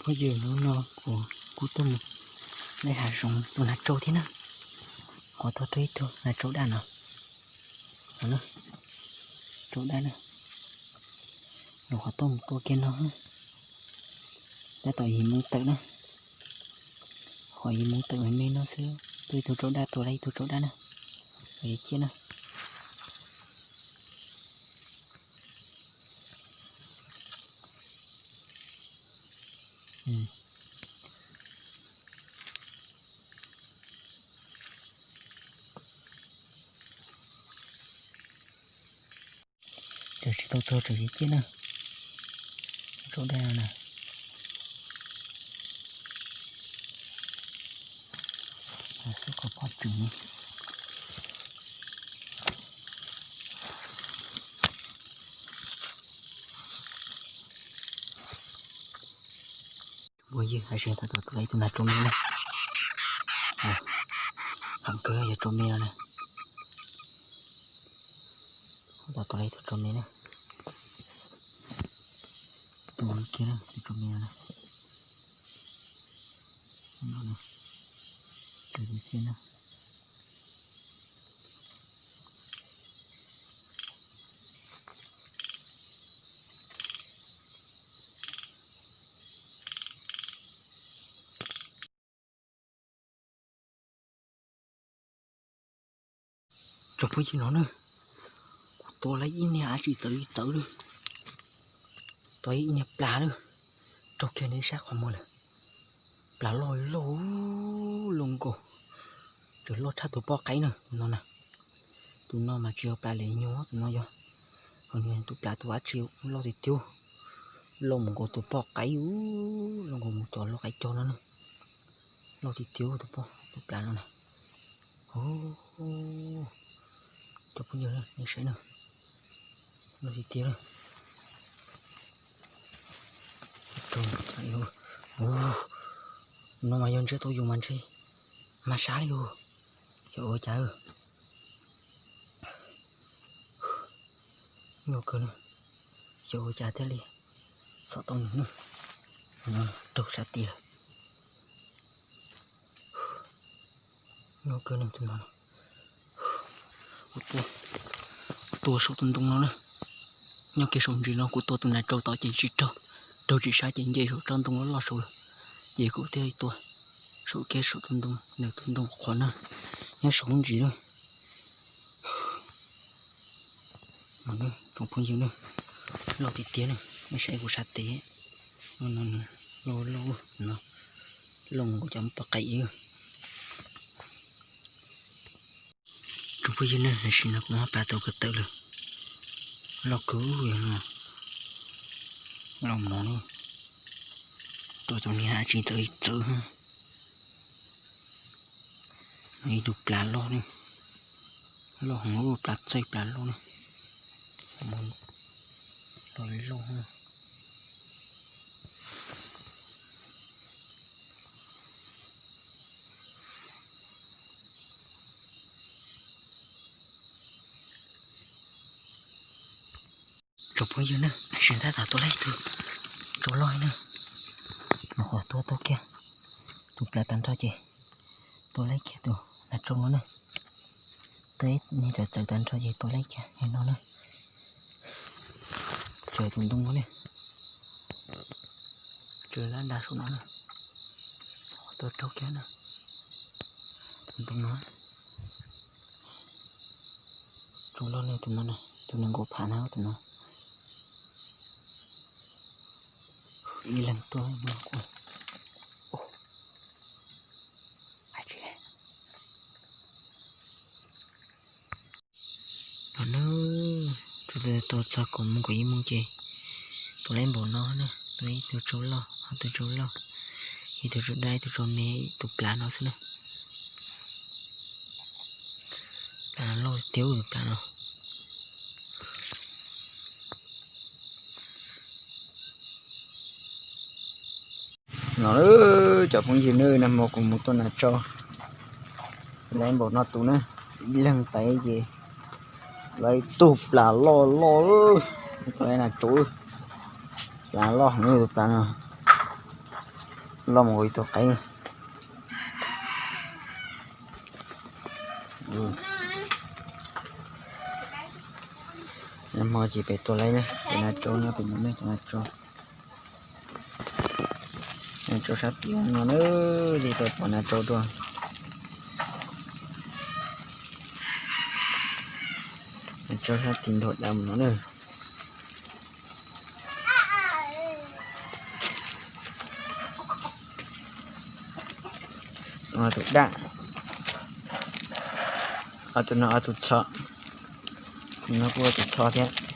Yog hnub no kuv kuj tuaj mus lawm hav zoov tus nas rau thiab na. Qhov tau rau ib tug nas rau daj no, rau daj na. Los qhov tuaj mus tua kiag no, tab tom yim moo tawm na. Qhov yim moo tawm me me no xwb, tuaj ib tug rau daj, tua lawm ib tug rau daj na. Ua ciaj na. Tseem tsis tau tuag, tseem ciaj ciaj na. Rau daj na. Xub qhov pob tseem. Phooj ywg, hais tias tab tom tua lawm ib tug nas rau me na. Heev kawg, yog rau me no na. Tab tom tua lawm ib tug rau me na. Tus kiag na, tus rau me no na. Rau me na. Tsoom phooj ywg, no na, kuv tua lawm ib niag dab tsi txawv li txawv li. Tua ib niag plas lawm, raug kiag nws sab qhov muag lawm. Plas loj loj, loj nkaus, tseem loj tshaj tus poj qaib na, no na. Tus no mas tsis yog plas lis nyug, tus no yog, tus plas tus dab tsi loj tiag tiag, loj mus nkaus tus poj qaib, loj nkaus mus cov loj qaib cog no na. Loj tiag tiag tus poj, tus plas no na. Cov phooj ywg, nej saib na, loj tiag tiag. No mas yog ntseb tau yus mas ntshe mas sab li yus, xyov ua cas. Nyuaj kawg na, xyov ua cas thiaj li xom tau nws na. Raug sab tid lawm. Nyuaj kawg na tus no. Kuv tua saum tus ntoo no na. Nyob kiag saum ntsis no kuv tua tus nas rau tod ces tsis raug, raug tsis sab ces nce saum tsob ntoo loj loj saud lawm. Ces kuv thiaj li tua saum kiag saum tus ntoo, nws tus ntoo qhuav na, nyob saum ntsis na. Tsoom phooj ywg na, loj tiag tiag na, nej saib kuv sab tes, loj loj no, loj nkaus cov poj qaib. Tsoom phooj ywg na, tam sim no kuv muab plas tau ko taw lawm, loj kawg no, loj mov na, tua cov niag dab tsi txawv txawv. Ib tug plas loj ne, loj heev, plas txaij plas loj ne, loj loj. Tsoom phooj ywg na, tam sim no tab tom tua lawm ib tug tsau loj na, mus qhov tua tau kiag tus plas tag nrho ces tua lawm kiag tus nas rau no na. Tua ib niag txawv txawv tag nrho ces tua lawm kiag no na. Tsawv tus ntoo no ne, tsawv lab nta saum no na, qhov tua raug kiag na, tus ntoo no. Tsau loj ne, tus no na, tus nees nkaum phav na tus no. Ib leeg tuaj no kuj no na, tus tus tau txog kaum moos kaum ib moos ces tua lawm npaum no na, tua ib tug tsau loj, ob tug tsau loj, ib tug tsau daj, ib tug tsau me, tus plas no xwb na. Plas no loj tiag tus plas no. No cov phooj ywg na, nag hmo kuv mus tua nas rau lawm npaum no tus na, ib leeg tais ces lawm ib tug plas loj loj, ib tug nas rau, plas loj heev tus plas no. Loj mus ua ib tug qeeb. Hmo ces peb tua laib na, cov nas rau no, tus no ne, cov nas rau. Nas rau sab tim no na, li peb pom nas rau dua. Nas rau sab tim nrog dam no na. Tus daj, ob tug no ob tug txho, no kuj ua tus txho thiab.